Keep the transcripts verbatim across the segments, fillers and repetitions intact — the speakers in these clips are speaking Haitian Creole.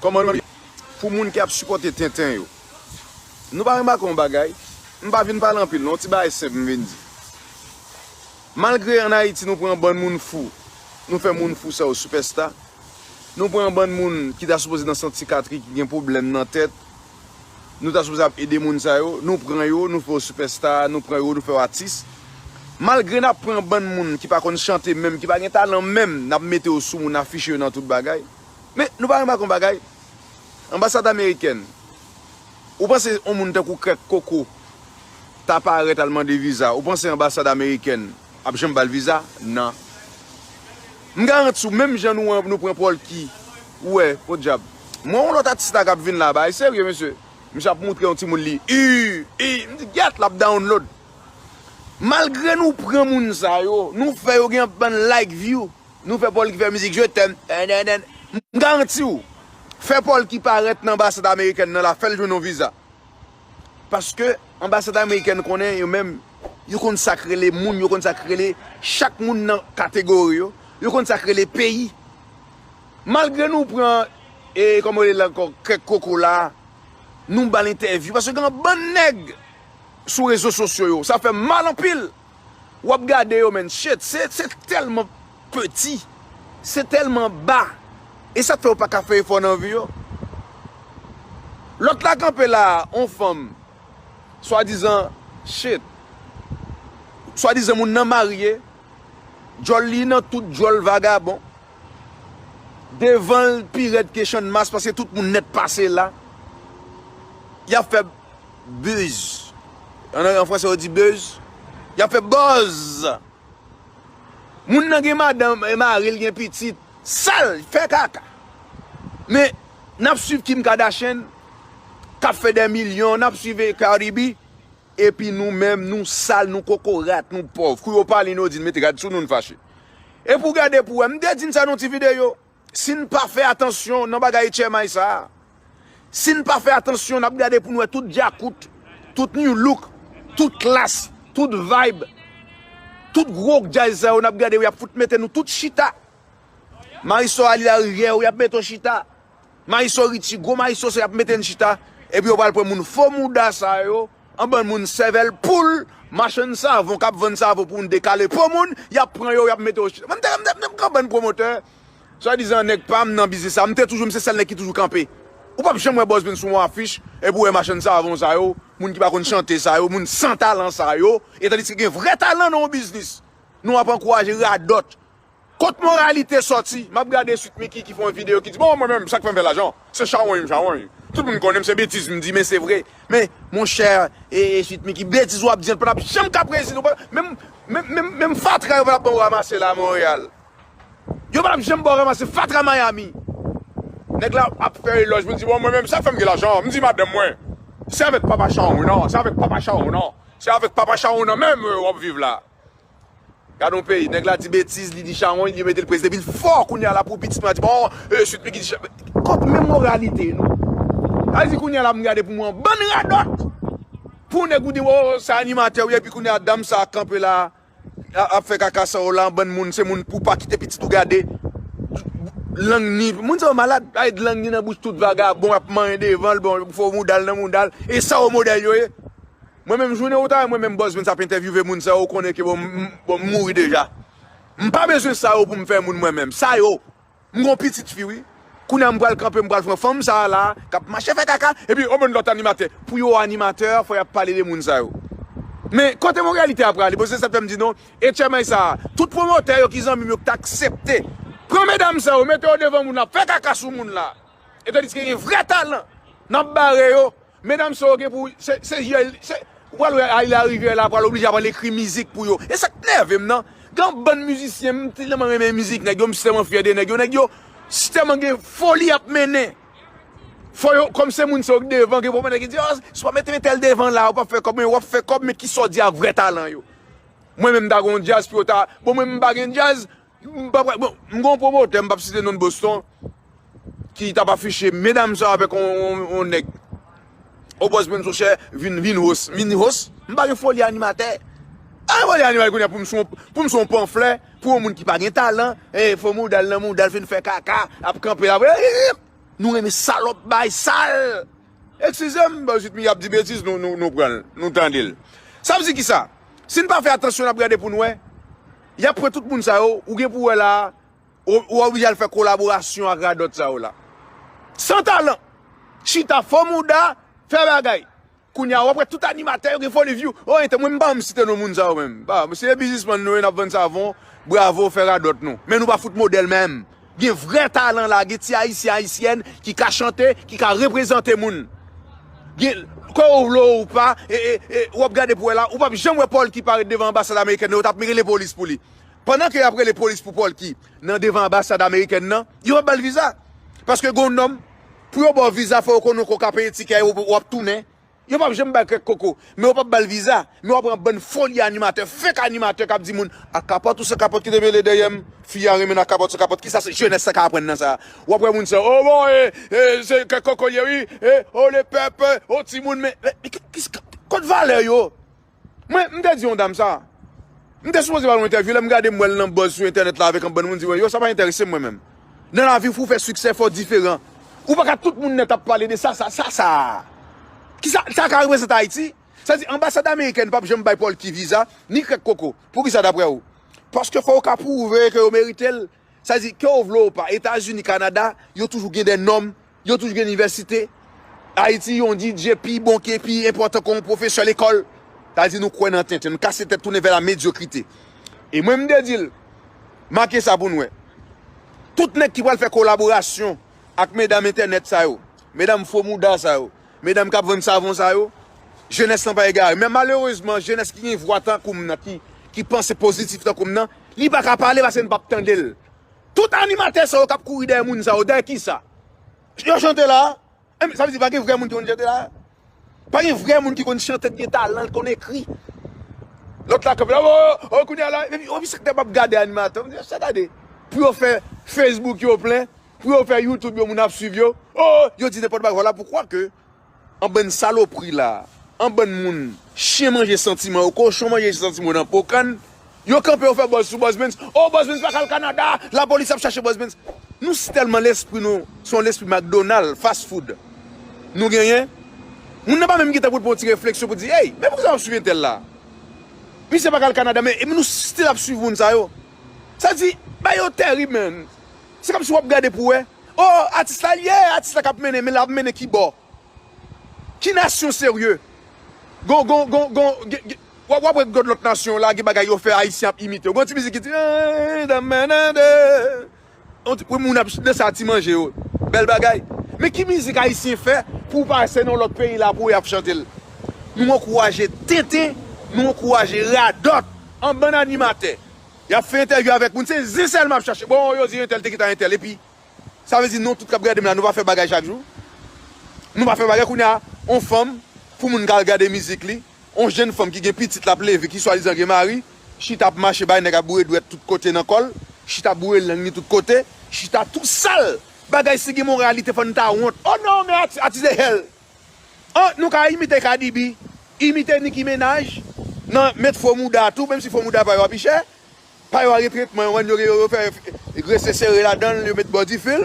Kòman nou ye? Pou moun ki ap sipòte tenten yo, nou pa remake yon bagay? M pa vin pale anpil non, yon ti bagay senp m vin di. Malgre ann Ayiti nou pran yon bann moun fou, nou fè moun fou sa yo sipèsta, nou pran yon bann moun ki ta sipoze nan sant sikatri, ki gen pwoblèm nan tèt, nou ta sipoze ap ede moun sa yo, nou pran yo, nou fè yo sipèsta, nou pran yo, nou fè yo atis. Malgre n ap pran yon bann moun ki pa konn chante menm, ki pa gen talan menm, n ap mete yo sou moun, afiche yo nan tout bagay. Men nou pa remake yon bagay? Anbasad amerikèn, ou panse yon moun tankou Krèk Koko ta parèt al mande viza, ou panse anbasad amerikèn ap janm ba l viza? Nan. M garanti w, menm jan nou, nou pran Pòlki, ou wè, podyab. Mwen, yon lòt atis la k ap vin la, bagay serye, mesye. Misye ap moutre yon timoun li, i, i, m di, gyèt, l ap download. Malgre nou pran moun sa yo, nou fè yo gen bann like, view, nou fè Pòlki fè mizik, je t'aime, en, en, en. M garanti w, fè Pòlki parèt nan anbasad amerikèn nan la, fè l jwenn yon viza. Paske anbasad amerikèn konnen yo menm, yo konn sa k rele moun, yo konn sa k rele chak moun nan kategori yo, yo konn sa k rele peyi. Malgre nou pran, e, kòman yo rele l ankò, Krèk Koko la, nou ba l entèvyou, paske gen yon bann nèg sou rezo sosyo yo, sa fè m mal anpil. W ap gade yo, men, shit, se, se tèlman piti, se tèlman ba, e sa k fè yo pa ka fè efò nan vi yo. Lòt la kanpe la, on fanm, swadizan, shit, swadizan moun nan marye, djòl li nan tout djòl vagabon, devan l pi rèd ke chann mas, paske tout moun nèt pase la, y ap fè buzz. An, an franse, yo di buzz. Y ap fè buzz. Moun nan gen madanm, e mari l gen pitit. Sal, fè kaka. Men, n ap swiv Kim Kardashian, k ap fè dè milyon, n ap swiv Cardi B, epi nou menm, nou sal, nou kokorat, nou pòv. Kou yo pale nou, yo di n mete rad sou nou, n fache. E pou gade pou wè, m te di n sa nan yon ti videyo. Si n pa fè atansyon nan bagay H M I sa a, si n pa fè atansyon, n ap gade pou n wè tout djakout, tout new look, tout klas, tout vibe, tout gwo djaz sa yo, n ap gade yo, y ap fout mete nou tout chita. Marisol Ali Larivière, y ap mete w chita. Marisol Richie, gwo Marisol, se y ap mete n chita. Epi yo pral pran moun fo mouda sa yo, an bann moun sèvèl poul, machann savon k ap vann savon pou moun dekale po moun, y ap pran yo, y ap mete yo chita. Mwen, m te, m te, m te, m te pran bann pwomotè. Swadizan nèg pa m nan biznis sa, m te toujou, m se sèl nèg ki toujou kanpe. Ou p ap janm wè Buzz Band sou yon afich, epi w wè machann savon sa yo, moun ki pa konn chante sa yo, moun san talan sa yo, e tandiske gen vrè talan nan yon biznis. Nou ap ankouraje radòt. Kot moralite sòti? M ap gade Sweet Micky ki fè yon videyo ki di, bon, mwen menm, sa k fè m fè lajan? Se chawony m chawony. Tout moun konnen m, se betiz m di, men se vre. Men, monchè, e, e Sweet Micky, betiz w ap di an, pa t ap janm ka prezid, ou pa, menm, menm, menm, menm fatra yo pa t ap ban w ranmase la, Monreyal. Yo pa t ap janm ba w ranmase fatra Miami. Nèg la ap fè elòj, pou l di, bon, mwen menm, sa k fè m gen lajan? M di madanm mwen, se avèk papa chawony nan, se avèk papa chawony nan, se avèk papa chawony nan menm, euh, w ap viv la. Gade yon peyi, nèg la di betiz, li di chawony, li mete l prezidan, epi l fò kounye a la pou pitit mwen di, bon, euh, Sweet Micky di chawony. Kot menm moralite nou? Sa vle di kounye a la, m gade pou mwen, bann radòt. Pou nèg ou di, oh, se animatè, wi, epi kounye a, dam sa kanpe la, a, ap fè kaka sa yo la, bann moun, se moun pou pa kite pitit ou gade. Lang ni, moun sa yo malad, ay lang ni nan bouch tout vagabon, ap manyen devan l, bon, fo mouda l nan mouda l. E sa yo modèl yo ye? Mwen menm, jounen ou ta wè mwen menm Buzz Band ap entèvyouve moun sa yo, ou konnen ke bon, m, m, bon, m mouri deja. M pa bezwen sa yo pou m fè moun mwen menm. Sa yo, m gon pitit fi, wi. Kounye a m pral kanpe, m pral pran fanm sa a la, k ap mache fè kaka, epi yon bann lòt animatè. Pou yo animatè, fò y ap pale de moun sa yo. Men, kote moralite a prale? Bon, se sa k fè m di non, H M I sa a, tout pwomotè yo ki zanmi m yo ki t aksepte pran medam sa yo, mete yo devan moun la, fè kaka sou moun la. E tandiske gen vrè talan, n ap bare yo. Medam sa yo gen pou, se, se, se, ou pral wè Ali Larivière la pral oblije aprann ekri mizik pou yo. E sa k nève m nan. Gen yon bann mizisyen, m tèlman renmen mizik nèg yo, m si tèlman fyè de nèg yo. Nèg yo si tèlman gen foli y ap mennen. Fò yo, kòm se moun sa yo k devan, gen pwomotè ki di, oh, si w pa mete entèl devan la, ou p ap fè kòb, men w ap fè kòb, men kisa w di a vrè talan yo? Mwen menm m ta gen yon djaz pou yo ta, bon, mwen menm m pa gen djaz, m pa pral, bon, m gen yon pwomotè, m p ap site non l Boston, ki t ap afiche medam sa avèk yon, yon, yon nèg. O Buzz Band, monchè, vin, vin host, vin host. M pa gen foli animatè. A, foli animatè kounye a pou m sou, pou m sou yon panflè, pou yon moun ki pa gen talan, e, fo mouda l nan mouda l fin fè kaka, ap kanpe la. Nou renmen salòp bay sal. Eskize m, bon, zit mi ap di betiz, nou, nou, nou pran l, nou tande l. Sa vle di kisa? Si n pa fè atansyon, n ap gade pou n wè. Y ap pran tout moun sa yo, ou gen pou wè la, ou, ou oblije al fè kolaborasyon ak radòt sa yo la. San talan, chita fò mouda, fè bagay. Kounye a, w ap wè tout animatè yo gen foli view. Oh, ente, mwen, m pa janm site non moun sa yo menm. Ba, se biznismann nou ye, n ap vann savon, bravo, fè radòt nou. Men nou pa fout modèl menm. Gen vrè talan la, gen ti ayisyen, ayisyèn ki ka chante, ki ka reprezante moun. Gen, ke w vle w ou pa, e, e, e, w ap gade pou wè la, ou p ap janm wè Pòlki parèt devan anbasad amerikèn nan, yo t ap rele polis pou li. Pandan ke y ap rele polis pou Pòlki nan devan anbasad amerikèn nan, yo p ap ba l viza. Paske gen yon nòm, pou yo ba w viza, fò yo konnen ke w ka peye tikè, w, w ap tounen. Yo p ap janm bay krèk koko, men yo p ap ba l viza. Men w ap wè yon bann foli animatè, fake animatè k ap di moun, ak kapòt ou san kapòt ki te mele dèyè m, fi a renmen n ak kapòt san kapòt. Kisa se jenès sa ka aprann nan sa? W ap wè moun sa, o bon, e, e, se krèk koko l ye wi, e, o le pèp, e, o timoun, men, men, men ki, ki, kot valè yo? Mwen, m te di yon dam sa. M te sipoze ba l yon entèvyou, lè m gade m wè l nan buzz sou entènèt la avèk yon bann moun di mwen, yo, sa pa enterese m mwen menm. Nan lavi, pou w fè siksè, fò w diferan. Ou pa ka tout moun nèt ap pale de sa, sa, sa, sa. Kisa, sa ka reprezante Ayiti? Sa di, anbasad amerikèn p ap janm bay Pòlki viza, ni krèk koko. Poukisa, daprè ou? Paske fò w ka pwouve ke yo merite l. Sa di, ke w vle w pa, Etazini, Kanada, yo toujou gen de nòm, yo toujou gen inivèsite. Ayiti, yon D J pi bon ke, pi enpòtan ke yon pwofesè lekòl. Sa di, nou kwè nan tenten, nou kase tèt tounen vè la medyokrite. E mwen, m te di l, make sa pou n wè. Tout nèg ki pral fè kolaborasyon ak medam entènèt sa yo, medam fo mouda sa yo, medam k ap vann savon sa yo, jenès lan pa egare. Men malerezman, jenès ki gen vwa tankou m nan, ki, ki panse pozitif tankou m nan, li pa ka pale paske n p ap tande l. Tout animatè sa yo k ap kouri dèyè moun sa yo, dèyè kisa? Yo chante la? Enben, sa vle di pa gen vrè moun ki konn chante la? Pa gen vrè moun ki konn chante, ki gen talan, ki konn ekri. Lòt la kanpe la, o, o, o, kounye a la, epi, epi sa k te p ap gade animatè, sa gade. Pou yo fè Facebook yo plen, pou yo fè YouTube yo, moun ap swiv yo. O, yo di nenpòt bagay, vwala poukwa ke an bann salopri la, an bann moun, chen manje santiman yo, kochon manje santiman yo nan po kann, yo kanpe yo fè buzz sou Buzz Benz. O, Buzz Benz pa ka al Kanada, lapolis ap chache Buzz Benz. Nou si tèlman lespri nou, se yon lespri McDonald, fast food. Nou genyen, moun nan pa menm gentan pou l pran yon ti refleksyon pou di, ey, men poukisa w ap swiv entèl la? Misye pa ka al Kanada, men, men nou still ap swiv moun sa yo. Sa di, bagay yo terib, man. Se kòmsi w ap gade pou wè. O, atis la l ye, atis la k ap mennen, men l ap mennen ki bò? Ki nasyon serye? Gon, gon, gon, gon, gen, gen, w ap, w ap wè lòt nasyon la, gen bagay yo fè, Ayisyen ap imite. Gon ti mizik ki di, "Eh, da, manada." On ti, pou moun ap danse a ti manje yo. Bèl bagay. Men ki mizik Ayisyen fè pou w pase nan lòt peyi la pou w ap chante l? Nou ankouraje tenten, nou ankouraje radòt, an bann animatè. Y ap fè entèvyou avèk moun, se zen sèlman ap chache. Bon, yo di entèl te kita entèl, epi sa vle di nou tout k ap gade m la, nou pa fè bagay chak jou? Nou pa fè bagay kounye a, on fanm, pou moun k al gade mizik li, on jèn fanm ki gen pitit l ap leve, ki swadizan gen mari, chita ap mache bay nèg ap boure dwèt tout kote nan kò l, chita ap boure lang li tout kote, chita tou sal. Bagay si gen moralite fò n ta wont. Oh non, men ati-, atis de hell. An, nou ka imite Cardi B, imite Nicki Minaj, nan met fo mouda tou, menm si fo mouda pa yo a pi chè. Pa yo a gen tretman, yo, yo, yo fè grese sere ladan l, yo met body fil.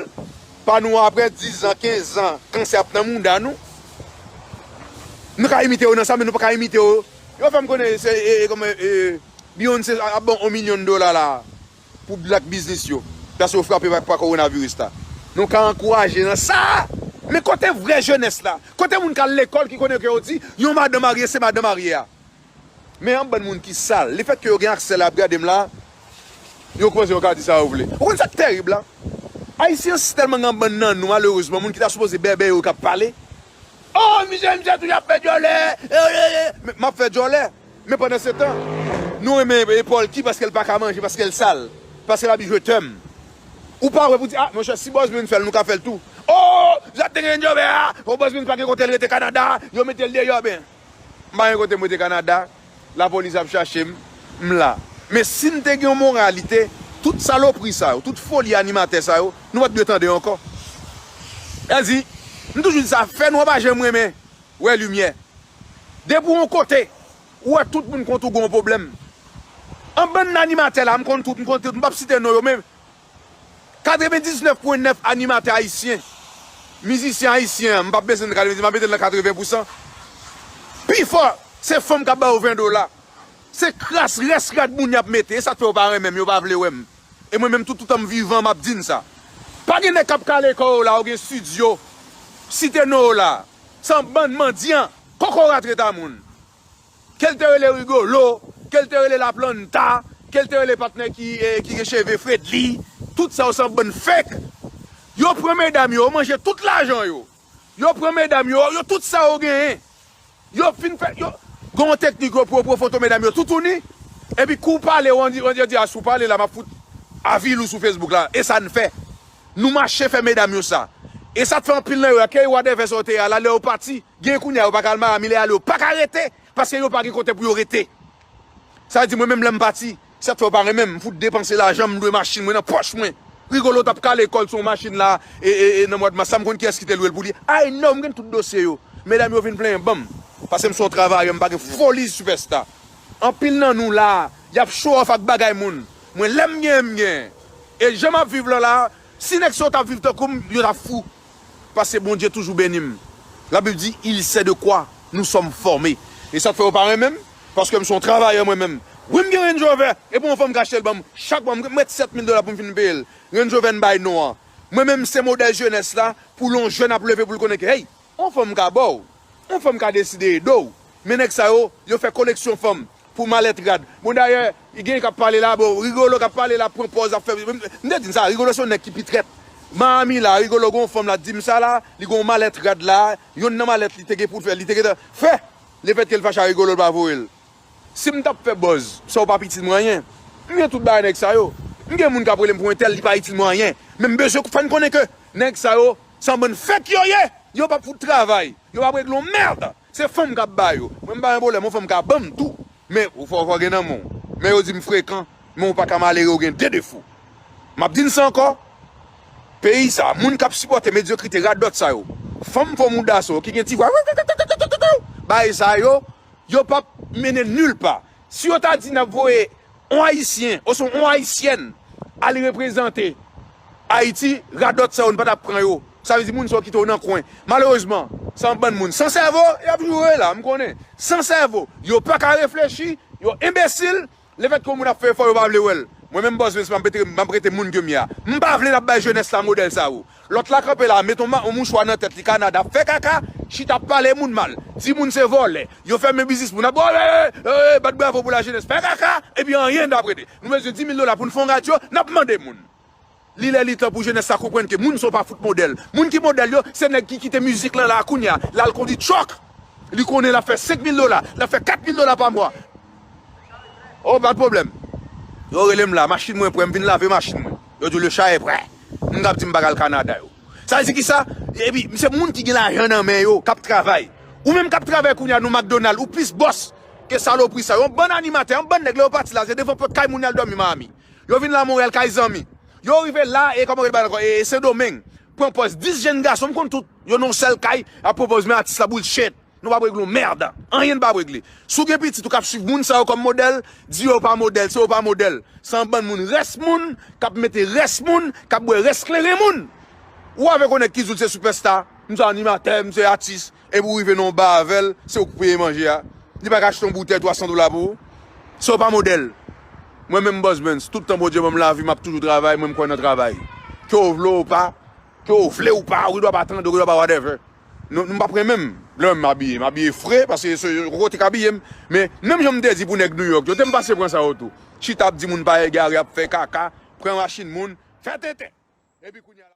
Pa nou apre diz an, kenz an, kansè ap nan mouda nou. Nou ka imite yo nan sa, men nou pa ka imite yo. Yo fè m konnen se, e, e, kòman, e, Beyoncé ap ban yon milyon dola la pou black business yo. Paske yo frape pa, pa kowonaviris la. Nou ka ankouraje nan sa. Men kote vrè jenès la? Kote moun k al lekòl ki konnen ke yo di, yon madan marye, se madan marye a? Men yon bann moun ki sal. Lefètke yo gen aksè la, ap gade m la, yo panse yo ka di sa yo vle. Ou konn sa k terib la? Ayisyen si tèlman gen yon bann nan nou, malerezman, moun ki ta sipoze bèbè yo k ap pale. Oh, misye, misye toujou ap fè djòlè. Eh, eh, eh. Men m ap fè djòlè. Men pandan se tan, nou renmen Pòlki paske l pa ka manje, paske l sal, paske l abi jwe tèm. Ou pa wè pou di, ah, monchè, si Bòzmenn fè l, nou ka fè l tou. Oh, zòt te gen djòlè a. Oh, Bòzmenn pa gen kote l rete Kanada, yo mete l deyò, ben. M pa gen kote m rete Kanada, lapolis ap chache m, m la. Men si n te gen yon moralite, tout salopri sa yo, tout foli animatè sa yo, nou pa t dwe tande yo ankò. Sa di, m toujou di sa, fè nwa pa janm renmen wè limyè. Depi w yon kote, ou wè tout moun kont ou gen yon pwoblèm. An bann animatè la, m konn tout, m konn tout, m p ap site non yo, men katrevendiznèf pwen nèf animatè ayisyen, Mizisyen ayisyen an, m p ap bezwen gade, m ap mete l nan katreven pousan. Pifò, se fanm k ap ba yo ven dola. Se kras, rès rad moun y ap mete. E sa k fè yo pa renmen m, yo pa vle wè m. E mwen menm, tout, toutan m vivan, m ap di n sa. Pa gen nèg k ap kale kò yo la, yo gen estidyo. Site non yo la. Se yon bann mandyan, kokorat reta moun. Ke l te rele Rigolo, ke l te rele Laplanta, ke l te rele patnè ki, eh, ki gen cheve Fredly, tout sa yo se yon bann fake. Yo pran medam yo, yo manje tout lajan yo. Yo pran medam yo, yo tout sa yo genyen. Yo fin fè, yo, gen yon teknik yo pou yo pran foto medam yo toutouni. Epi kou w pale, yo di, yo di, a, si w pale la, m ap fout avili w sou Facebook la. E sa n fè. Nou mache fè medam yo sa. E sa t fè anpil nan yo, akèy wadèvè sa yo te ye a la, lè yo pati, gen kounye a yo pa ka al Miami, lè y ale yo pa ka rete, paske yo pa gen kote pou yo rete. Sa vle di mwen menm lè m pati, sa k fè yo pa renmen m, m fout depanse lajan m, m lwe machin mwen nan pòch mwen. Rigolo t ap kale kò l sou yon machin la, e, e, e nan mwa d mas la, m konn kiyès ki te lwe l pou li. I know, m gen tout dosye yo. Medam yo vin plenyen ban m, paske m se yon travayè, m pa gen foli sipèsta. Anpil nan nou la, y ap show off ak bagay moun. Mwen, lè m genyen, m genyen. E jan m ap viv lan la, si nèg sa yo t ap viv tankou m, yo t ap fou. Paske Bondye toujou beni m. Labib di, il sait de quoi nous sommes formés. E sa k fè yo pa renmen m, paske m se yon travayè mwen menm. Wi, m gen Range Rover, e pou yon fanm k achte l ban m, chak mwa m met sèt mil dola pou m fin peye l. Range Rover n bay non an. Mwen menm, se modèl jenès la, pou lè yon jèn ap leve pou l konnen ke, hey, yon fanm ka ba w. Yon fanm ka deside ede w. Men nèg sa yo, yo fè koleksyon fanm pou malèt rad. Bon, dayè, gen k ap pale la, bon, Rigolo k ap pale la, pran pòz, ap fè, m te di n sa, Rigolo se yon nèg ki pi trèt. Miami la, Rigolo gen yon fanm la, di m sa la, li gen yon malèt rad la, yonn nan malèt li te gen pou l fè, li te gentan fè. Lefètke l fache a Rigolo, l pa voye l. Si m t ap fè buzz, sa yo p ap itil mwen anyen. M gen tout bagay nèg sa yo. M gen moun k ap rele m pou entèl, li pa itil mwen anyen. Men m bezwen fè n konnen ke nèg sa yo, se yon bann fake yo ye. Yo p ap fout travay. Yo p ap regle yon mèd. Se fanm k ap ba yo. Mwen m pa gen pwoblèm, yon fanm ka ban m tou. Men ou fò, fò gen nan men w. Men yo di m frekan, men ou pa ka malere, ou gen de defo. M ap di n sa ankò. Peyi sa, moun k ap sipòte medyokrite radòt sa yo, fanm fo mouda sa yo ki gen ti vwa, bagay sa yo, yo p ap mennen nilpa. Si yo ta di n ap voye yon Ayisyen oswa yon Ayisyèn al reprezante Ayiti, radòt sa yo, n pa t ap pran yo. Sa vle di moun sa yo kite yo nan kwen. Malerezman, se yon bann moun san sèvo, y ap joure la, m konnen. San sèvo, yo pa ka reflechi, yo enbesil, lefètke yon moun ap fè efò, yo pa vle wè l. Mwen menm Buzz Benz, m ap rete, m ap rete moun ke m ye a. M pa vle n ap bay jenès la modèl sa yo. Lòt la kanpe la, met yon ma-, yon mouchwa nan tèt li, Kanada, ap fè kaka, chita ap pale moun mal, di moun se vòlè, yo fèmen biznis moun, ap, eh, eh, eh, eh, bat bravo pou lajenès, fè kaka, epi anyen n ap rete. Nou bezwen dis mil dola pou n fè yon radyo, n ap mande moun. Li lè li tan pou jenès la konprann ke moun sa yo pa fout modèl. Moun ki modèl yo, se nèg ki kite mizik lan la kounye a, l al kondui truck. Li konnen l ap fè senk mil dola, l ap fè kat mil dola pa mwa. Oh, pa de pwoblèm. Yo rele m la, machin mwen prè, m vin lave machin mwen. Yo di le chat est prêt. Moun k ap di m pa ka al Kanada yo. Sa vle di kisa? Epi, se moun ki gen lajan nan men yo, k ap travay. Ou menm k ap travay kounye a nan McDonald, ou plis bòs ke salopri sa. Yon bann animatè, yon bann nèg, lè yo pati la, se devan pòt kay moun y al dòmi Miami. Yo vin la Monrèl kay zanmi. Yo rive la, e kòman rele bagay ankò, e, e Sendomeng. Pran pòz dis jenn gason, m konn tout. Yo nan yon sèl kay, ap pran pòz men atis la bullshit. Nou p ap regle yon mèd. Anyen n p ap regle. Si w gen pitit ou k ap swiv moun sa yo kòm modèl, di yo pa modèl, se yo pa modèl. Se yon bann moun rès moun, k ap mete rès moun, k ap bwè rès kleren moun. Ou avèk yon nèg ki di w se sipèsta, m se animatè, m se atis, epi w rive nan yon ba avè l, se ou k peye manje a. Li pa ka achte yon boutèy twa san dola pou ou. Se yo pa modèl. Mwen menm Buzz Benz, tout tan Bondye ban m lavi, m ap toujou travay, mwen m kwè nan travay. Ke w vle w pa, ke w vle w pa, ou gen dwa pa tande, ou gen dwa pa whatever. Nou, nou p ap renmen m. Lè m abiye, m abiye fre, paske se yon kote k abiye m. Men, menm jan m te di pou nèg New York yo, te m pase pran sa yo tou. Chita ap di moun pa egare, ap fè kaka, pran machin moun, fè tenten. Epi kounye a,